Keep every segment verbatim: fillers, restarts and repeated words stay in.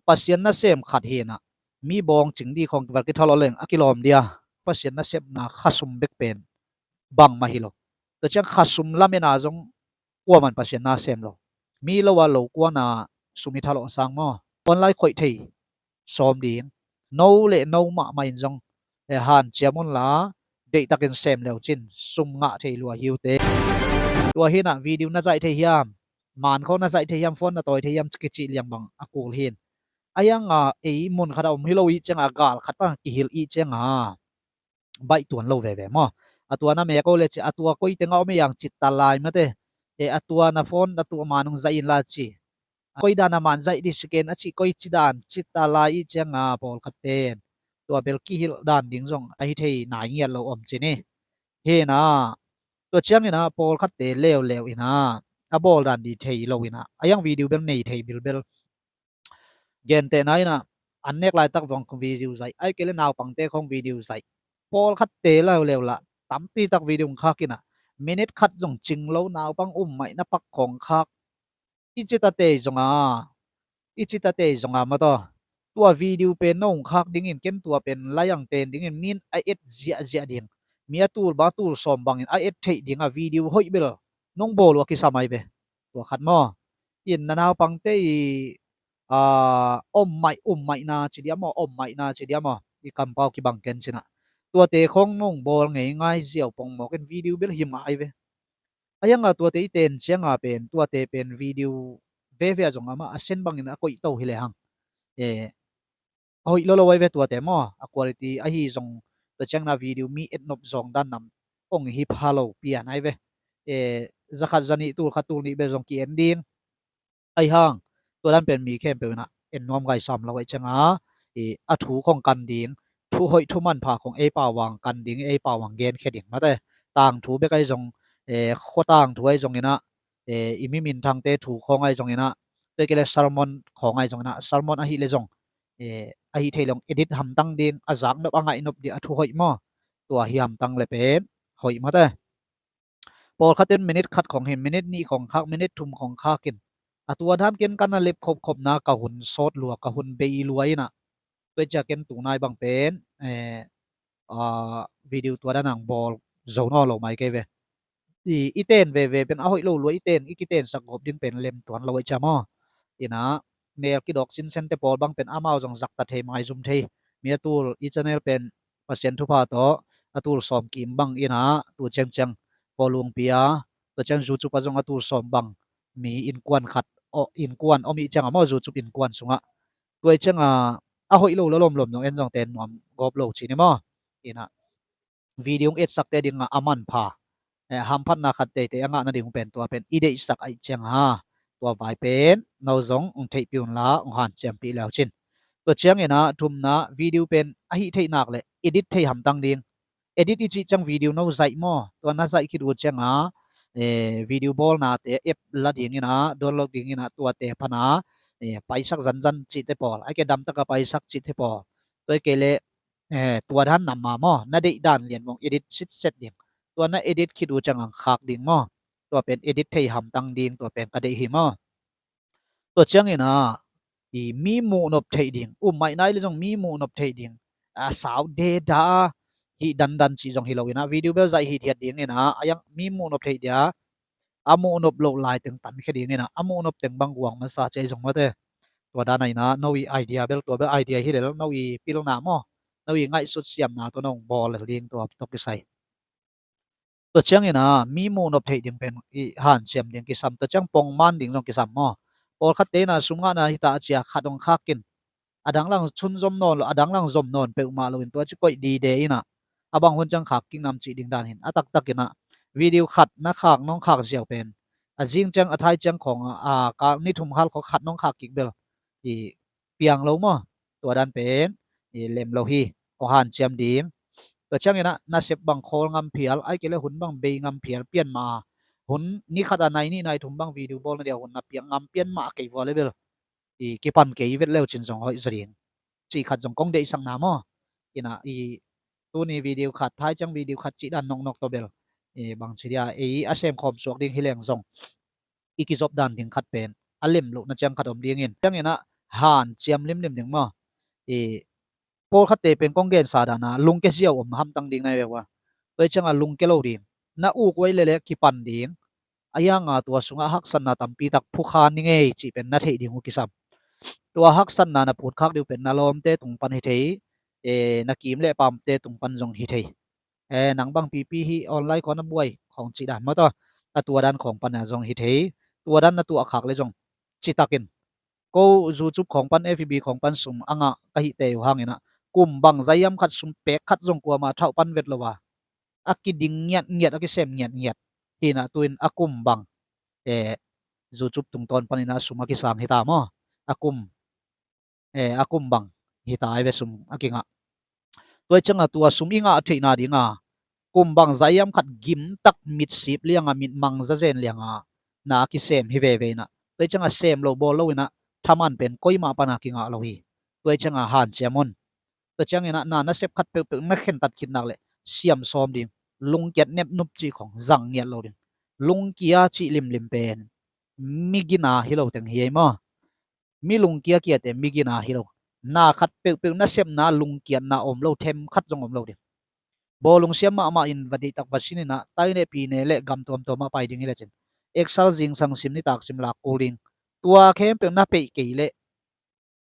Pasian nasem khat hi inah, mi bawng cing dih khawng va kithalawh leng a kilawm dia. Pasian nasepna khasum bek pen bangmah hi lo. Tua ciang khasum lamena zong kuaman Pasian nasem lo. Mi lo a lo kuana sum i thalawh sang maw? Online khoih thei sawm ding. No le no mahmah in zong, eh, hanciam unla, deihtakin sem leucin sum ngah thei lua hi uh teh. Tua hi inah video na zaih thei hiam? Maan khawng na zaih thei hiam? Phone na tawi thei hiam? Ci kicih liang bang a kul hi in. A hiang a ei mun khat a om hi lo ih cianga, gal khat pan kihilh ih cianga baih tuan lo veve maw? A tua na mek o le ci, a tua koi teng a om ei ang cit ta lai mate. E, a tua na phone a tua maan hong zaih inla ci, a koi dan a maan zaih dih si ken a cih koi ci dan cit ta lai ih cianga pawlkhat ten tua bel kihilh dan ding zong ahi thei nai ngiat lo om ci ni. Hi inah, tua ciang inah pawlkhatte leuleu inah a bawl dan dih thei lo inah a hiang video bel nei thei bilbel. Gentehna inah, an nek laitak vang khong video zaih, ahih kei le naupangte khong video zaih. Pawlkhatte leuleu lah tampi tak video hong khak inah, minute khat zong cing lo naupang um maihna pak khong khak. I citate zonga, i citate zonga mataw. Tua video pen no hong khak dingin, ken tua pen laiang ten dingin min a et ziahziah ding, mi a tul bang a tul sawm bangin a et theih dinga video hoih bel nong bawl uh a kisam ai ve. Tua khat maw? In na naupangte i, a, om maih, um maihna ci dia maw, om maihna ci dia maw, i kampau kibang ken cinah. Tuate khong nong bawl ngei ngai ziau pongmawk in video bel him ai ve. A hianga tuate i ten cianga pen, tuate pen video veve a zong amah a sen bangin a koihto hi le hang. E, hoih lo lo ai ve tuate maw? A quality ahi zong, tua ciangna video mi etnop zawng dan nam hong hi pha lo pian ai ve. E, zakhat zanih tul khat tul nih bel zong ki-en ding. Ahi hang, tua dan pen mi khempeuh inah en nuam gai sam lo ai cianga, i, a thu khong kan ding, thu hoih thu manpha khong ei pau vang kan ding, ei pau vang genkhia ding mate. Tangthu bek ai zong, e, khua tangthu ai zong inah, e, i mi minthangte thu khawng ai zong inah, tua kei le sermon khawng ai zong inah, sermon ahih le zong, e, ahih thei long edit hamtang ding, a zaknop a ngaihnop dih a thu hoih maw? Tua hi hamtang le pen hoih mate. Pawlkhat in minute khat khong hi, minute nih khong khak, minute thum khong khak in, a tua dan ken ka na lep khopkhopna ka hun sawt lua, ka hun bei lua inah, tua cia ken tunai bang pen, e, a, video tua dan ang bawl zo nawn lo mai kei ve. I, i ten veve pen a hoih lo lua, i ten, i kitensak gawp ding pen lem tuan lo ai cia maw? Inah, mel kidawk sinsente pawl bang pen amau zong zakta thei, maizum thei. Mi a tul i channel pen Pasian thupha tawh a tul sawm kim bang inah, tu ciangciang volume pia, tua ciang YouTube a zong a tul sawm bang mi innkuan khat, innkuan om ih cianga maw, YouTube innkuan sungah. Tua ih cianga a hoih lo lawlawm lawm zong en zong ten nuam gawp lo ci ni maw? Inah, video hong etsakte dingah a manpha, e, hamphatna khat teitei a ngah nading pen tua pen i deihsak aih cianga, tua vai pen no zong hong theihpih unla hong hanciampih leucin. Tua cianginah thumna, video pen ahih theih nak le edit thei hamtang ding. Edit i cih ciang video no zaih maw? Tua na zaih khit uh cianga, e, video bawlnate app la dinginah, download dinginah, tuate pana, e, paisak zanzan cihte pawl, ahih kei le damtaka paisak cihte pawl, tua ahih kei le, e, tua dan nam a maw, na deih dan lian mawng edit sitset ding. Tua na edit khit uh ciang ang khak ding maw? Tua pen edit thei hamtang ding, tua pen ka deih hi maw? Tua cianginah, i, mi muhnop theih ding, um maihna i le zong mi muhnop theih ding, a, sau deda hih dandan cih zong hi lo inah, video bel zaih hithiat dinginah, a hiang mi muhnop theih dia, a muhnop loh laiteng tankhia dinginah, a muhnop teng bang guang masa cei zong mate. Tua dan a inah, no i idea bel, tua bel idea hi lel, no i pilna maw, no i ngaihsut siamna tua nong bawl lel ding, tua tawh kisai. Tua cianginah mi muhnop theih ding pen i hanciam ding kisam, tua ciang pongman ding zong kisam maw? Pawlkhatte inah sum ngahna hita a cia khat hong khak in, a dang lang chun zom nawn lo, a dang lang zom nawn peuhmah loin tua ci koih dide inah, a bang hun ciang khak kik nam cih ding dan hin, a taktak inah video khat na khak, nong khak ziau pen a zing ciang, a thai ciang khawng, a, ka ni thum khal khawng khat nong khak kik bel i piang lo maw? Tua dan pen i lem lo hi, hong hanciam ding. Tua cianginah nasep bang khawl ngam phial, ahih kei le hun bang bei ngam phial pian mah a, hun ni khat a nai nih nai thum bang video bawlna dia hun na piak ngam pian mah a kei vua le bel i kipan kei vet leucin zong hoih zaw ding. Cih khat zong kong deihsakna maw? Inah i tuni video khat, thai ciang video khat cih dan noknok tawh bel i bangci dia ei a semkhawm suak ding hi leng zong i kizop dan ding khat pen a lem lohna ciang khat om dingin. Cianginah hanciam limlim ding maw. I pawlkhatte pen kong gensa dana lungke ziau om hamtang ding na hi ve ua. Tua hi cianga lungke lo ding. Na uk uai lele kipan ding. A hianga tua sungah haksatna tampi tak phukha ni ngei cih pen na theih ding uh kisam. Tua haksatna na putkhak ding uh pen na lawmte tung pan hi thei, e, na kim le pamte tung pan zong hi thei. E, nang bang pipi hi online khawng na buai khawng cih dan maw taw. A tua dan khawng pana zong hi thei. Tua dan na tuah khak le zong citakin ko zucup khawng pan, F B khawng pan sum a ngah ka hihte uh hanginah kum bang zaiam khat sum pek khat zong kuama thauh pan vet lo a, a kiding ngiatngiat, a kisem ngiatngiat hinah tuin a kum bang, e, zucup tungtawn paninah sum a kisang hita maw? A kum, e, a kum bang hita ai ve sum a kingah. Tua hi cianga tua sum i ngah theihna dinga kum bang zaiam khat gimtak mitsip lianga mitmang zazen lianga na a kisem hi veve inah. Tua hi cianga sem lo bawl lo inah thaman pen koimah pana kingah lo hi. Tua hi cianga hanciam un. Tua cianginah na nasep khat peuhpeuh na khentat khitnak le siam sawm ding. Lungkiat nepnup cih khong zang ngiat lo ding. Lungkia cih limlim pen migina hi lo teng hi ei maw? Mi lungkia kiate migina hi lo. Na khat peuhpeuh nasepna lungkiatna om lo, them khat zong om lo ding. Bawlung siam mahmah in va deihtak va sininah taine pine le gam tuamtuamah pai ding hi lecin eksal zingsang sim nitak sim lak kul ding. Tua khempeuh na peih kei leh,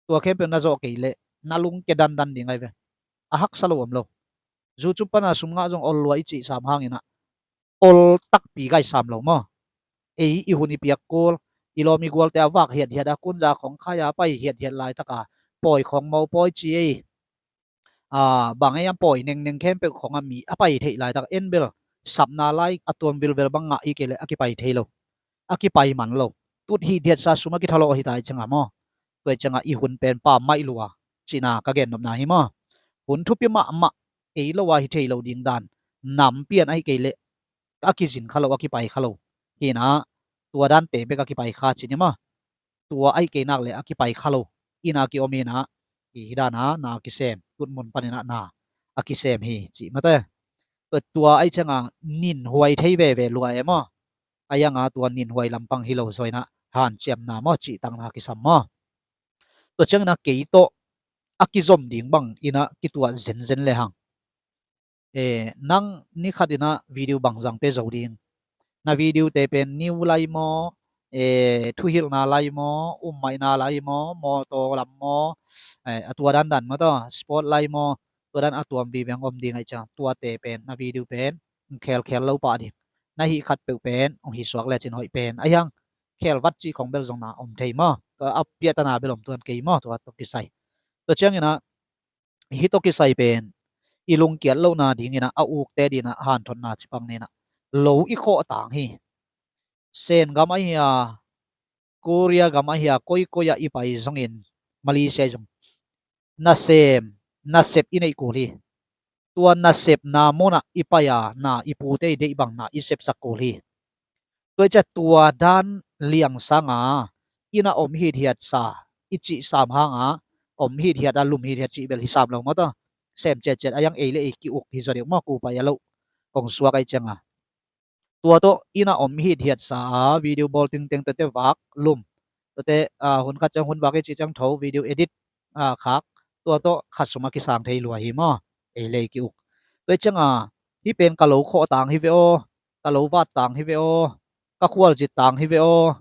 tua khempeuh na zawh kei leh na lungke dandan ding ai ve. A haksa lo om lo. Zucup pana sum ngah zong ol lua i cih sam hanginah ol takpi gai sam lo maw? Ei i hun i piak kul, i lawm i gualte a vak hiathiat a kunza khong khaia pai hiathiat laitaka pawi khong mo pawi ci ei. A, bang ei a pawi nengneng khempeuh khong a mi a pai theih laitak en bel sapna lai a tuam vilvel bang ngah i kei le a kipai thei lo. A kipai man lo. Tut hithiatsa sum a kithalawh hita i cianga maw? Tua i cianga i hun pen pam maih lua cihna ka gennopna hi maw? Hun thupi mahmah ei lo a hi thei lo ding dan nampian ahi kei leh a kizin kha lo, a kipai kha lo. Hinah tua dante bek a kipai kha cini maw? Tua ahi keinak le a kipai kha lo ina kiom hinah. Hi dana na kisem, tutmun paninah na a kisem hi cih mate. Tua, tua ahi cianga ninhuai thei veve lua e maw? A hianga tua ninhuai lampang hi lo zaw inah hanciamna maw, cihtakna kisam maw? Tua cianginah kei tawh a kizom ding bang inah kituah zenzen le hang. E, nang ni khat inah video bangzang pe zo ding? Na video te pen new lai maw, e, thuhilhna lai maw, ummaihna lai maw, mawtaw lam maw, e, a tua dandan maw taw, sport lai maw, tua dan a tuam viveng om ding ahi ciang tuate pen na video pen khelkhel lo pah ding. Na hih khat peuh pen hong hisuak lecin hoih pen a hiang khelvat cih khong bel zong na om thei maw? Tua a piahtana bel om tuan kei maw? Tua tawh kisai. Tua cianginah hih tawh kisai pen i lungkiat lohna dinginah a ukte dinah hanthotna cipang ninah lo i khawhtang hi. Sen gam ahi a, Korea gam ahi a, koikoi ah i pai zongin, Malaysia i zong nasem, nasep i neih kul hi. Tua nasepna munah i pai a, na i pute i deih bang na i sepsak kul hi. Tua i ciah tua dan liang sanga ina om hithiatsa i cih sam hanga om hithiat a lum hithiat cih bel hi sam lo maw taw. Sem ciatciat a hiang ei le ei ki-uk hi zaw deuh maw, kupai a loh kong suak ahi cianga. Tua tawh ina om hithiatsa a video bawl tingteng tuate vak lum. Tuate, a, hun khat ciang hun vak i cih ciang tho video edit, a, khak. Tua tawh khat sum a kisang thei lua hi maw? Ei le ei ki-uk. Tua i cianga hih pen ka lo khawhtang hi ve aw, ka lo vattang hi ve aw, ka khualzittang hi ve aw.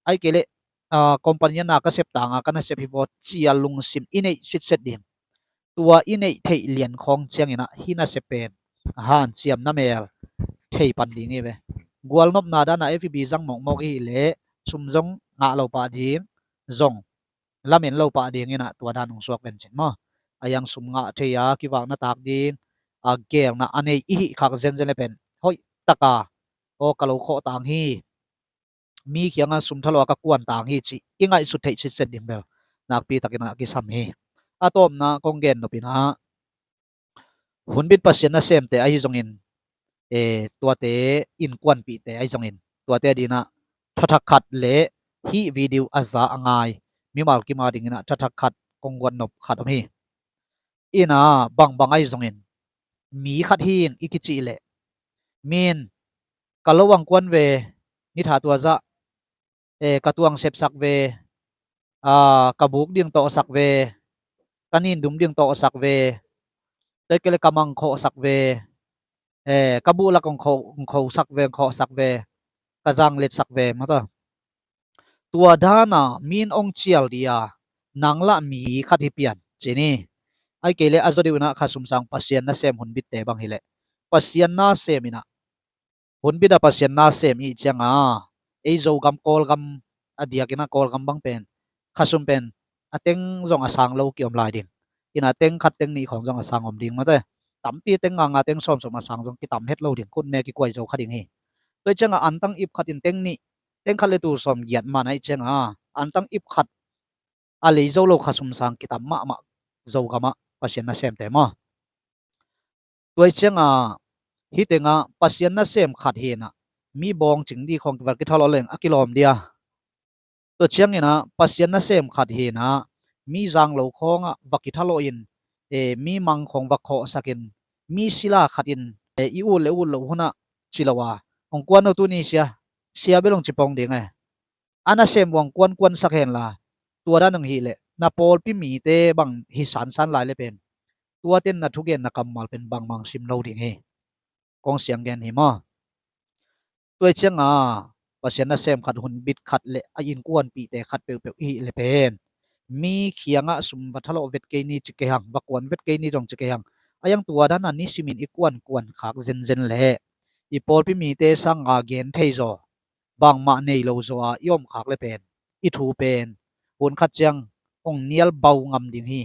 Ahi kei leh, a, company a na ka septanga ka nasep hi vaw cia lungsim i neih sitset ding. Tua i neih theih lian khawng cianginah hih nasep pen hanciam na mel thei pan ding hi ve. Gualnopna dana F B zang mawkmawk i hih leh sum zong ngah lo pah ding, zong lamen lo pah dinginah tua dan hong suak vencin maw? A hiang sum ngah thei a kivakna tak ding, a, geelna a nei i hih khak zenzen le pen hoih taka aw ka lo khawhtang hi, mi kianga sum thalua ka kuantang hi cih i ngaihsut theih sitset ding bel nakpi takin a kisam hi. A tawpna kong gen nopinah hunbit Pasian nasemte ahi zongin, e, tuate innkuanpihte ahi zongin tuate dinah thathak khat le hih video a za a ngai mimal kima dinginah thathak khat kong guat nop khat om hi. Ina bangbang ahi zongin mi khat hing i kicih leh min ka lo angkuan ve, nitha tua zah, e, ka tuang sepsak ve, Aa, ka buk ding tawhsak ve, ka nindum ding tawhsak ve, tua kei le ka mang khawhsak ve, eh, ka buhlak hong kho, hong khosak ve, hong khawhsak ve, ka zangletsak ve, mataw. Tua dana min hong cial dia, nang lah mi khat hi pian, ci ni. Ai kei le a zaw deuh inah khasum sang Pasian nasem hun bitte bang hileh, Pasian nasem inah hun bit a Pasian nasem i cianga, ei Zogam Kawlgam a diak inah Kawlgam bang pen, khasum pen a teng zong a sang lo kiom lai ding. Inah teng khat teng nih khawng zong a sang om ding mate. Tampi teng nga nga teng sawm sawm a sang zong kitam het lo ding. Khutme kikuai zo kha ding hi. Tua i cianga antang ip khat in teng nih, teng khat le tul sawm giat mana i cianga antang ip khat a lei zo lo khasum sang kitam mahmah Zogamah Pasian nasemte maw. Tua i cianga hih tengah Pasian nasem khat hinah mi bawngcing dih khawng va kithalawh leng a kilawm dia. Tua cianginah Pasian nasem khat hinah mi zanglo khawngah va kithalawh in, eh, mi mang khawng va khawhsakin, mi sila khat in, eh, i ut le ut loh hunah ci lo a, hong kuan lo tuni sia, sia bel hong ci pong ding e. A nasem uh hong kuankuansak henla, tua dan hong hih leh na pawlpi mite bang hi sansan lai le pen, tuaten na thugen na kammal pen bangmang sim lo ding hi. Kong siang gen hi maw. Tua i cianga Pasian nasem khat hun bit khat le a innkuanpihte khat peuhpeuh i hih le pen, mi khiangah sum va thalawh vet kei ni ci kei hang, va kuan vet kei ni zong ci kei hang. A iang tua dana nisimin i kuankuan khak zenzen leh i pawlpi mite sanga gen thei zaw, bangmah nei lo zaw a i om khak le pen, i thu pen hun khat ciang hong nial bau ngam ding hi.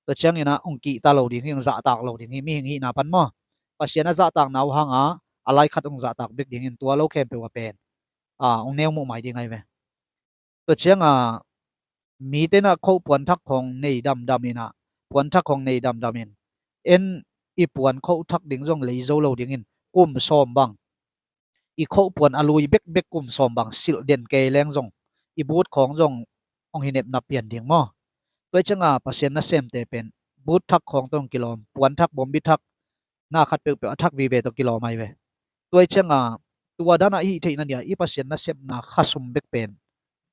Tua cianginah hong kihta lo ding hi, hong zahtak lo ding hi, mihing hihna pan maw. Pasian a zahtakna uh hanga a lai khat hong zahtak bek dingin tua lo khempeuh a pen, a, hong neu muhmai ding ahi ve. Tua cianga mite inah khoh puanthak khawng nei damdam inah, puanthak khawng nei damdam in, en i puan khoh thak ding zong lei zo lo dingin kum sawm bang, i khoh puan a lui bekbek kum sawm bang silh den kei leng zong i but khawng zong hong hi nepna pian ding maw. Tua i cianga Pasian nasemte pen but thak khawng tawh hong kilawm, puanthak, bawmbi thak, na khat peuhpeuh a thak vive tawh kilawm ahi ve. Tua i cianga tua dana i hih theihna dia i Pasian nasepna khasum bek pen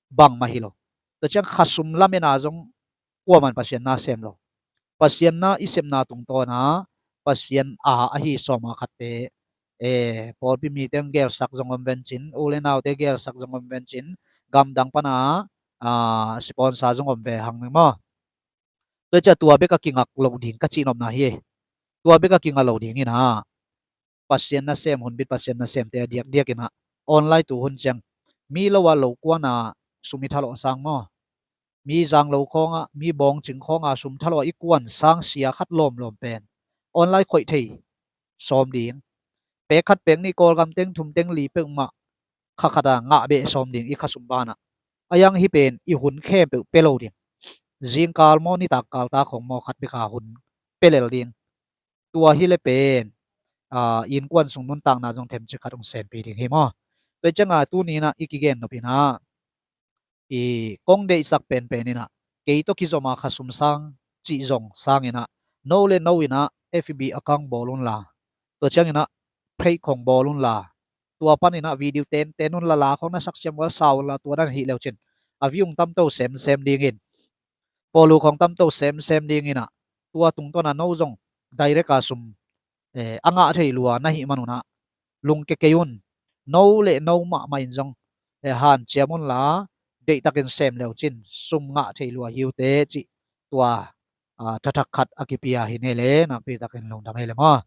bangmah hi lo. Tua ciang khasum lamena zong kuaman Pasian nasem lo. Pasian na i sepna tungtawna Pasian a ahi sawma khatte, eh, pawlpi mite hong gelsak zong om vencin, u le naute gelsak zong om vencin, gamdang pana, ah, sponsor zong om ve hang maw. Tua i cia tua bek a kingak lo ding ka cihnopna hi. Tua bek a kingak lo ding inah Pasian nasem, hun bit Pasian nasemte a diakdiak inah online tu hun ciang mi lo a lo kuana sum i thalawh sang maw. Mi zanglo khawnga, mi bawngcing khawnga sum thalawh i kuan sang sia khat lawmlawm pen online khoih thei sawm ding. Pek khat pek nih Kawlgam teng thum teng li peuhmah kha khata ngah beh sawm ding i khasum banah. A iang hi pen i hun khempeuh pia lo ding. Zingkal maw, nitak kal ta khawng maw khat beka hun pia lel ding. Tua hi le pen, ah, innkuan sung nuntakna zong themcik khat hong sempi ding hi maw. Tua i cianga tuninah i kigen nopinah i kong deihsak penpen inah kei tawh kizoma khasum sang cih zong sanginah no le no inah F B account bawl unla, tua cianginah page khong bawl unla, tua paninah video tenten unla, la khong na saksiam ual sa unla, tua dan hih leucin a view hong tamto semsem dingin, follow khong tamto semsem dinginah tua tungtawna no zong direct a sum, eh, a ngah thei lua na hih manunah lungke kei un. No le no mahmah in zong, eh, hanciam unla, deihtakin sem leucin sum ngah thei lua hi ute cih tua, ah, thathak khat a kipia hi ne le nakpitakin lungdam hi le maw.